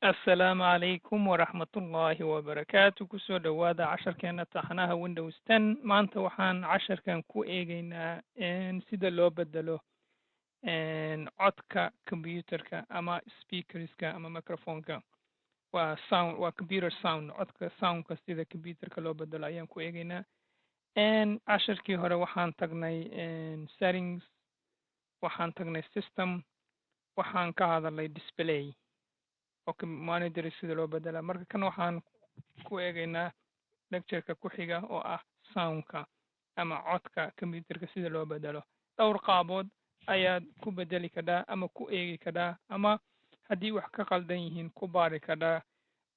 Assalaamu calaykum waraxmatullaahi wabarakaatu. Kusoo dhowaada casharkeena taxanaha Windows 10. Maanta waxaan casharkan ku eegeynaa sida loo bedelo codka computerka ama speakerska ama microphoneka. Waa sound, waa computer sound, codka soundka sida computerka loo bedelo ayaan ku eegeynaa. Casharkii hore waxaan tagnay settings, waxaan tagnay system, waxaan ka hadalnay display oo monitor sida loo bedelaa. Marka kan waxaan ku eegeynaa lectureka ku xiga oo ah soundka ama codka computerka sida loo bedelo. Dhowr qaabood ayaad ku bedeli kadhaa ama ku eegi kadhaa ama haddii wax ka qaldan yihiin ku baari kadhaa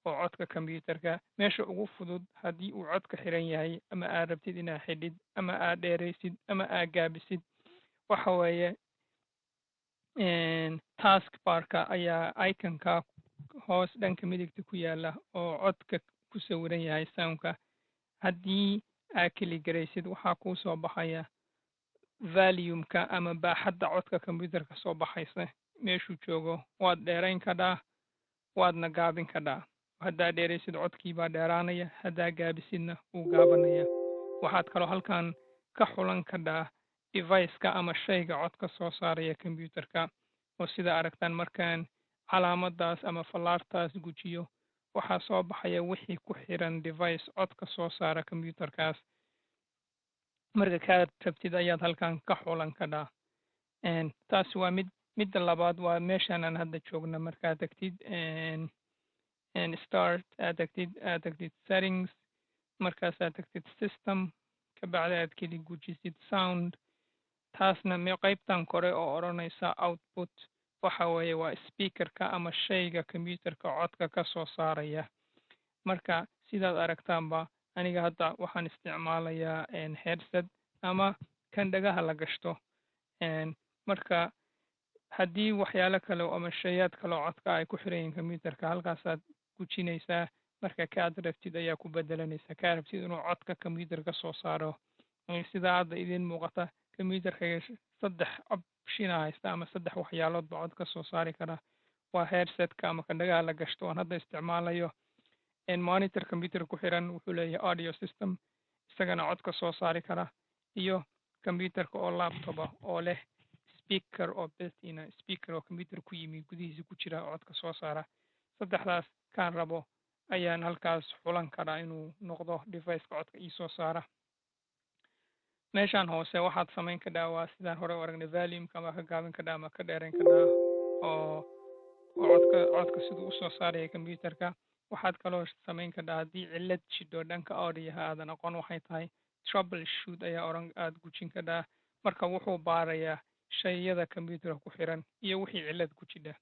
oo codka computerka. Meesha ugu fudud, haddii uu codka xiran yahay ama aad rabtid inaad xidhid ama aad dheeraysid ama aad gaabisid, waxa weeye task barka ayaa iconka hoos dhanka midigta ku yaala oo codka ku sawiran yahay soundka. Haddii aad click garaysid, waxaa kuu soo baxaya volumeka ama baaxadda codka computerka soo baxaysa meeshuu joogo. Waad dheerayn kadhaa, waadna gaabin kadhaa. Haddaad dheeraysid, codkii baa dheeraanaya; haddaa gaabisidna, wuu gaabanaya. Waxaad kaloo halkan ka xulan kadhaa deviceka ama shayga codka soo saaraya computerka, oo sida aragtaan markaan calaamadaas ama fallaartaas gujiyo, waxaa soo baxaya wixii ku xiran device codka soo saara computerkaas. Marka kaad rabtid ayaad halkan ka xulan kadhaa. Taasi waa mid. Midda labaad waa meeshan aan hadda joogna. Markaad tagtid start, aad tagtid settings, markaasaad tagtid system, kabacdi aad click gujisid sound, taasna qaybtan kore oo odhanaysa output waxa weeye waa speakerka ama shayga computerka codka ka soo saaraya. Marka sidaad aragtaanba, aniga hadda waxaan isticmaalayaa headset ama kan dhagaha la gashto. Marka haddii waxyaalo kale ama shayaad kale oo codka ay ku xiran yihiin computerka, halkaasaad gujinaysaa. Marka kaad rabtid ayaa ku bedelanaysaa, kaa rabtid inuu codka computer ka soo saaro. Sida hadda idiin muuqata, computerkayga saddex option haysta ama saddex waxyaalood ba cod ka soo saari kara. Waa headsetka ama kan dhagaha la gashto aan hadda isticmaalayo, monitor computer ku xiran wuxuu leeyahay audio system, isagana cod ka soo saari kara, iyo computerka oo laptop ah oo leh speaker oo built in speaker oo computer ku yimi gudihiisa ku jira oo codka soo saara. Saddexdaas kaan rabo ayaan halkaas xulan karaa inuu noqdo deviceka codka iisoo saara. Meeshaan hoose waxaad samayn kadhaa waa sidaan hore u aragnay, volumeka ama ka gaabin kadhaa ama ka dheerayn kadhaa oo codka siduu usoo saaraya computerka. Waxaad kaloo samayn kadhaa, haddii cillad jidho dhanka audioha aadan aqoon waxay tahay, trouble shoot ayaa oran aad gujin kadhaa. Marka wuxuu baarayaa shayada computerka ku xiran iyo wixii cillad ku jidha.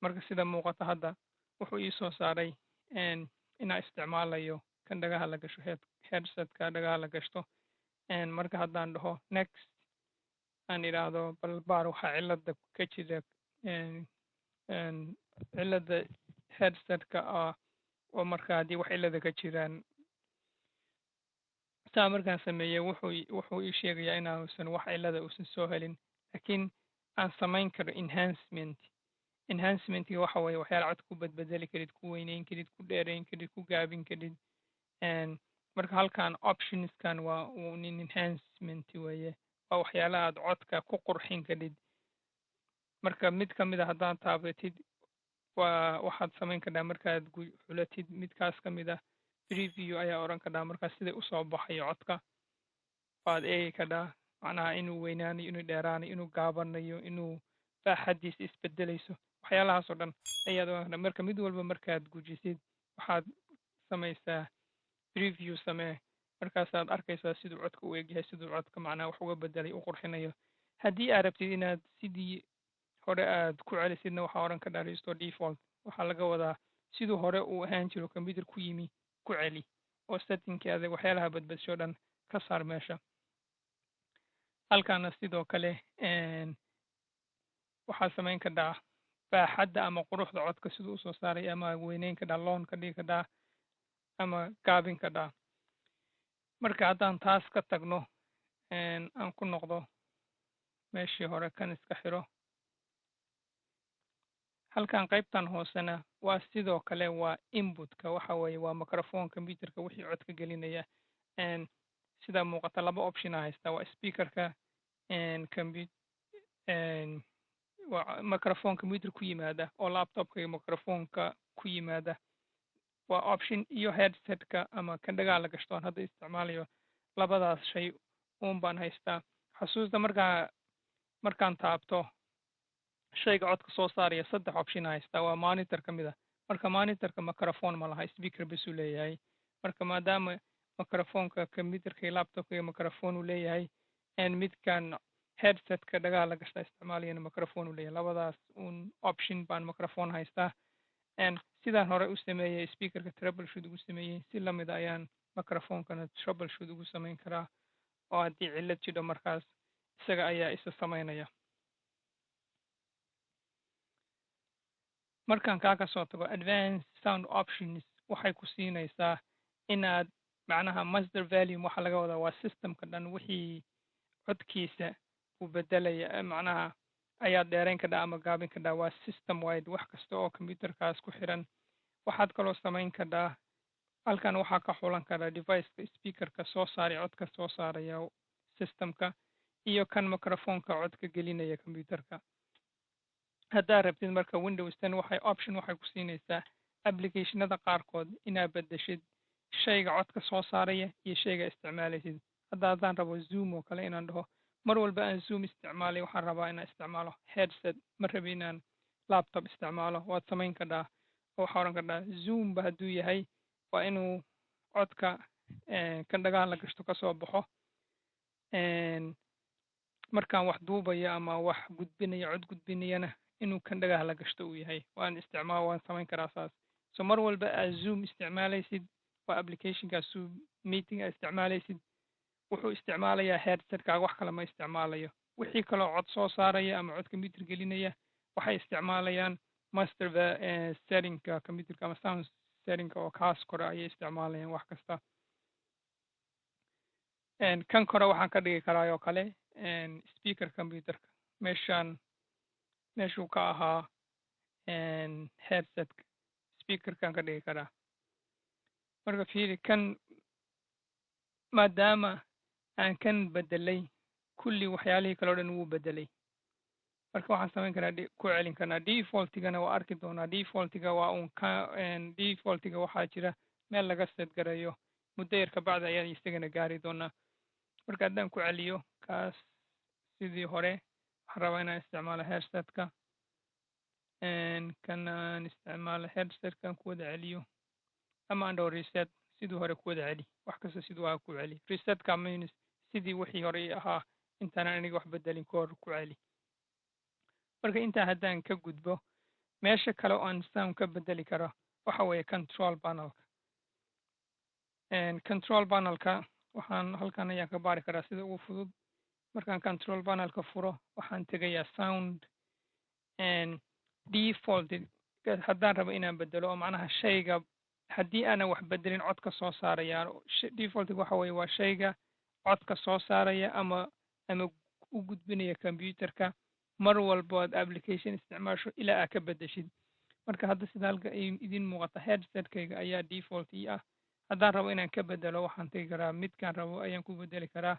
Marka sida muuqata hadda wuxuu iisoo saaray inaa isticmaalayo kan dhagaha la gasho, headsetka dhagaha la gashto. Marka haddaan dhaho next, aan idhaahdo bal baar waxaa cilada ka jira, cilada headsetka ah, oo marka haddii wax cilada ka jiraan saa markaan sameeyey, wuxuu ii sheegayaa inaasan wax cilada uusan soo helin, laakiin aan samayn karo enhancement. Enhancementga waxa weeye waxyaala cod ku badbedeli karid, ku weyneyn karid, ku dheereyn karid, ku gaabin karid. Marka halkan optionskan waa un enhancement weeye, waa waxyaalaha aad codka ku qurxin karid. Marka mid ka mid a haddaan taabatid, waa waxaad samayn kadhaa markaad xulatid midkaas ka mid ah, preview ayaa odhan kadhaa. Markaas siday usoo baxayo codka waad eegi kadhaa, macnaha inuu weynaanayo, inuu dheeraanayo, inuu gaabanayo, inuu baaxaddiisa isbedelayso, waxyaalahaas oo dhan ayaad ogaan kadhaa. Marka mid walba markaad gujisid, waxaad samaysaa preview samee. Markaasaad arkaysaa siduu codka u egyahay, siduu codka macnaha wax uga bedelay, u qurxinayo. Haddii aad rabtid inaad sidii hore aad ku celisidna, waxaa odhan kadhaa restore default. Waxaa laga wadaa siduu hore uu ahaan jiro computer ku yimi ku celi, oo settingkeeda waxyaalaha badbadsho dhan ka saar meesha. Halkaana sidoo kale waxaad samayn kadhaa baaxadda ama quruxda codka siduu usoo saaray, ama weyneyn kadhaa, loon ka dhigi kadhaa ama gaabin kadhaa. Marka haddaan taas ka tagno, aan ku noqdo meeshii hore, kan iska xiro. Halkan qaybtan hoosena waa sidoo kale, waa inputka, waxa weeye waa microphone computerka wixii codka gelinaya. Sida muuqata laba option a haystaa: waa speakerka compu, waa microphone computer ku yimaada oo laptopka iyo microphoneka ku yimaada, waa option, iyo headsetka ama kan dhagaha la gashto aan hadda isticmaalayo. Labadaas shay uun baan haystaa. Xasuusta, markaan taabto shayga codka soo saaraya, saddex option haystaa. Waa monitor ka mid a. Marka monitorka microphone ma laha, speaker basuu leeyahay. Marka maadaama microphoneka computerka iyo laptopka iyo microphone uu leeyahay, midkan headsetka dhagaha la gashta isticmaalayana microphone uu leeyahay, labadaas un option baan microphone haystaa. Sidaan hore u sameeyey speakerka troubleshoot ugu sameeyey, si lamid ayaan microphonekana troubleshoot ugu samayn karaa, oo haddii cillad jidho markaas isaga ayaa isa samaynaya. Markaan kaa ka soo tago, advanced sound options waxay ku siinaysaa inaad macnaha master volume, waxaa laga wadaa waa systemka dhan wixii codkiisa uu bedelaya, macnaha ayaad dheerayn kadhaa ama gaabin kadhaa. Waa system wide, wax kasta oo computerkaas ku xiran. Waxaad kaloo samayn kadhaa, halkan waxaa ka xulan karaa deviceka speakerka soo saaray, codka soo saaraya systemka, iyo kan microphoneka codka gelinaya computerka haddaad rabtid. Marka Windows 10 waxay option waxay ku siinaysaa applicationada qaarkood inaad bedeshid shayga codka soo saaraya iyo shayga isticmaalaysid. Hadda haddaan rabo Zoom oo kale inaan dhaho, mar walba aan Zoom isticmaalay waxaan rabaa inaan isticmaalo headset, ma rabi inaan laptop isticmaalo, waad samayn kadhaa oo waxaa odhan kadhaa Zoom ba hadduu yahay waa inuu codka kan dhagaha la gashto kasoo baxo, markaan wax duubayo ama wax gudbinayo, cod gudbinayana, inuu kan dhagaha la gashto uu yahay. Waan isticmaal, waan samayn karaa saas. So mar walba aad Zoom isticmaalaysid, waa applicationkaas Zoom meeting aad isticmaalaysid, wuxuu isticmaalayaa headsetkaaga, wax kale ma isticmaalayo. Wixii kaloo cod soo saaraya ama cod computer gelinaya waxay isticmaalayaan master settingka computerka ama sound settingka oo kaas kore ayay isticmaalayaan wax kasta. Kan kore waxaan ka dhigi karaa oo kale speaker computerka, meeshaan meeshuu ka ahaa headset, speakerkan ka dhigi karaa. Marka fiiri, kan maadaama aan kan bedelay, kulli waxyaalihii kale o dhan wuu bedelay. Marka waxaan samayn karaa ku celin karnaa defaultigana, waa arki doonaa. Defaultiga waa un ka defaultiga waxaa jira meel laga set gareeyo, muddo yar kabacdi ayaan isagana gaari doonaa. Marka haddaan ku celiyo kaas sidii hore, waxaan rabaa inaan isticmaalo headsetka, kan aan isticmaalo headsetkan ku wada celiyo, ama aan dhaho reset, sidii hore ku wada celi, wax kasta siduu ahaa ku celi. Resetka means sidii wixii hore ii ahaa intaanan aniga wax bedelin ka hor ku celi. Marka intaa haddaan ka gudbo, meesha kale oo aan sound ka bedeli karo waxa weeye control panelka. Control panelka waxaan halkan ayaan ka baari karaa sida ugu fudud. Markaan control panelka furo, waxaan tegayaa sound. Default haddaan rabo inaan bedelo, oo macnaha shayga haddii aanan wax bedelin codka soo saaraya, defaultiga waxa weeye waa shayga codka soo saaraya ama u gudbinaya computerka mar walbo aad application isticmaasho ilaa aad ka bedeshid. Marka hadda sida halka idin muuqata, headsetkayga ayaa default ii ah. Haddaan rabo inaan ka bedelo, waxaan tegi karaa midkaan rabo ayaan ku bedeli karaa.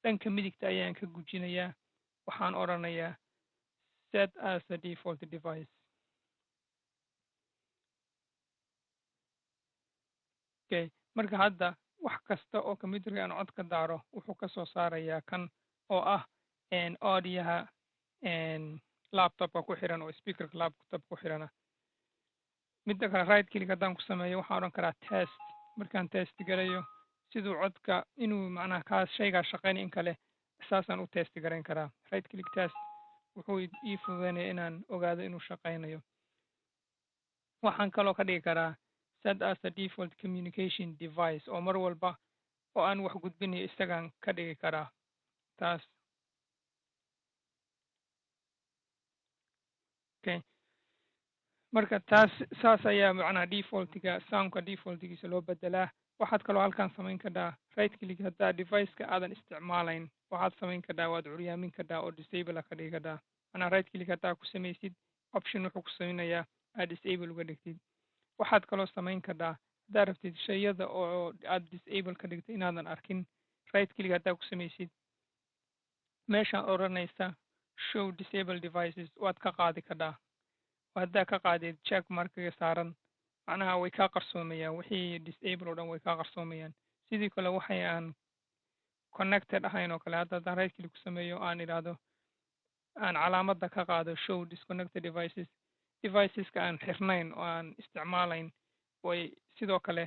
Dhanka midigta ayaan ka gujinayaa, waxaan odhanayaa set as a default device. Okay, marka hadda wax kasta oo computerka aan cod ka daaro wuxuu ka soo saarayaa kan oo ah audioha laptopka ku xiran oo speakerka laptop ku xirana. Midda kale, right click haddaan ku sameeyo, waxaan odhan karaa test. Markaan test garayo siduu codka inuu macnaha kaas shaygaa shaqayn in kale, saasaan u test garayn karaa. Right click test wuxuu ii fududeynaya inaan ogaado inuu shaqaynayo. Waxaan kaloo ka dhigi karaa set as a default communication device, oo mar walba oo aan wax gudbinayo isagaan ka dhigi karaa taas. Okay, marka taas saas ayaa macnaha defaultiga, soundka defaultigiisa loo bedelaa. Waxaad kaloo halkan samayn kadhaa right click. Haddaa deviceka aadan isticmaalayn, waxaad samayn kadhaa waad curyaamin kadhaa oo disable ka dhigi kadhaa. Macnaha right click haddaa ku samaysid, Option wuxuu ku samaynayaa aad disable uga dhigtid. Waxaad kaloo samayn kartaa, haddaad rabtid shayada oo aad disable ka dhigtay inaadan arkin, right click haddaa ku samaysid, meeshaan odhanaysa "Show disable devices" waad ka qaadi kartaa. Haddaa ka qaadid check markiga saaran, macnaha way kaa qarsoomayaan wixii disable oo dhan, way kaa qarsoomayaan. Sidii kale waxay aan connected ahayn oo kale, hadda haddaan right click ku sameeyo, aan idhaahdo aan calaamadda ka qaado "Show disconnected devices", deviceska aan xirnayn oo aan isticmaalayn way sidoo kale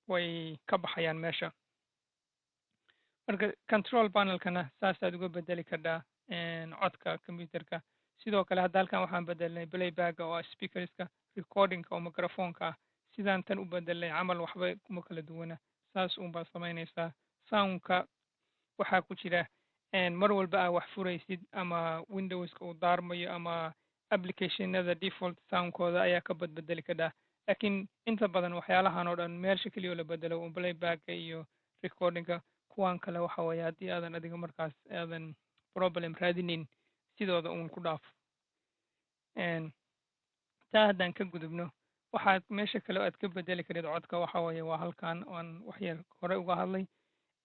way ka baxayaan meesha. Marka control panelkana saasaad uga bedeli kartaa codka computerka. Sidoo kale hadda halkan waxaan bedelnay playbacka oo ah speakerska, recordingka oo microphoneka ah. Sidaan tan u bedelnay camal, waxba kuma kala duwana, saas uun baad samaynaysaa. Soundka waxaa ku jira, mar walba aa wax furaysid ama Windowska uu daarmayo ama applicationada default soundkooda ayaa ka badbedeli kartaa. Laakiin inta badan waxyaalahan oo dhan meesha keliya oo la bedelo un playbacka iyo recordingka. Kuwan kale waxa weeye, haddii aadan adiga markaas aadan problem raadinin, sidooda uun ku dhaaf. Taa haddaan ka gudubno, waxaad meesha kale aad ka bedeli karid codka waxa weeye waa halkan oan wax yar hore uga hadlay,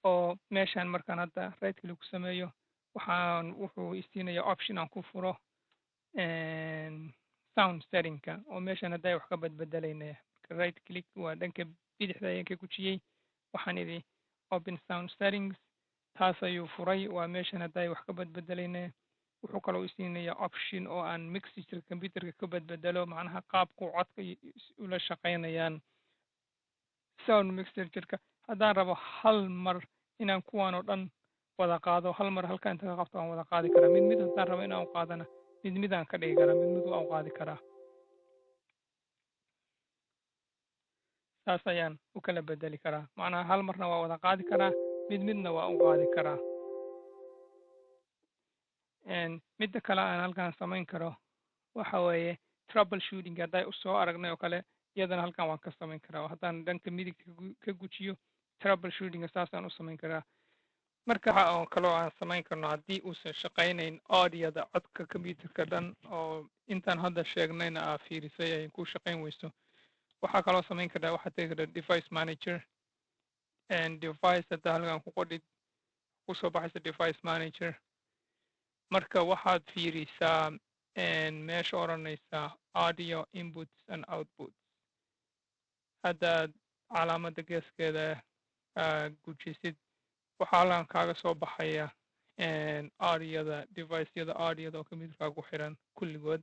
oo meeshan markaan hadda right click ku sameeyo, waxaan wuxuu isiinaya option aan ku furo sound settingka, oo meeshan hadday wax ka badbedelaynaya. Marka right click waa dhanka bidixda ayaan ka gujiyey, waxaan idhi "Open sound settings". Taas ayuu furay, waa meeshan hadday wax ka badbedelaynaya. Wuxuu kaloo isiinaya option oo aan mixer computerka ka badbedelo, macnaha qaabku codka ula shaqaynayaan sound mixerka. Haddaan rabo hal mar inaan kuwan oo dhan wada qaado, hal mar halka inta ka qabto waan wada qaadi karaa. Mid mid haddaan rabo inaan u qaadana, mid midaan ka dhigi karaa, mid mid waan u qaadi karaa. Saas ayaan u kala bedeli karaa, macnaha hal marna waa wada qaadi karaa, mid midna waa u qaadi karaa. Midda kale aan halkan samayn karo waxa weeye trouble shooting. Hadday usoo aragnay oo kale, iyadana halkan waan ka samayn karaa. Haddaan dhanka midigta ka gujiyo, trouble shootinga saasaan u samayn karaa. Marka waxa oo kaloo aan samayn karno, haddii uusan shaqaynayn audioda, codka computerka dhan oo intaan hadda sheegnayna aa fiirisay ay ku shaqayn weyso, waxaa kaloo samayn kartaa, waxaad tegi kartaa Device Manager and device. Hadda halkan ku qodhid, kusoo baxaysa Device Manager. Marka waxaad fiirisaa meesha odhanaysa "Audio inputs and outputs". Haddaad calaamadda geeskeeda gujisid, waxaa halkan kaaga soo baxaya audioda, deviceyada audioda oo computerkaa ku xiran kulligood.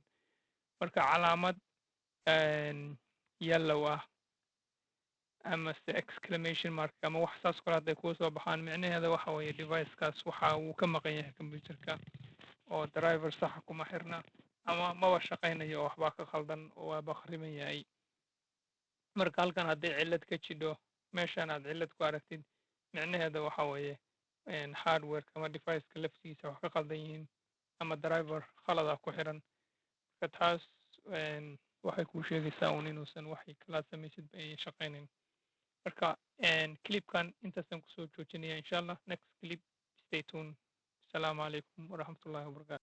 Marka calaamad yellow ah ama se exclamation mark ama wax saas kale hadday kuu soo baxaan, micnaheeda waxa weeye devicekaas waxa uu ka maqan yahay computerka, oo driver saxa kuma xirna ama maba shaqaynayo oo waxbaa ka khaldan oo waaba khariban yahay. Marka halkan hadday cillad ka jidho, meeshan aad cillad ku aragtid, micnaheeda waxa weeye hardwareka ama deviceka laftigiisa wax ka khaldan yihiin ama driver khalada ku xiran. Marka taas waxay kuu sheegaysaa un inuusan waxay kalaad samaysid ba ayan shaqaynayn. Marka clipkan intaasaan kusoo joojinaya. Insha Allah next clip, stay tuned. Asalaamu calaykum waraxmatullahi wabarakatu.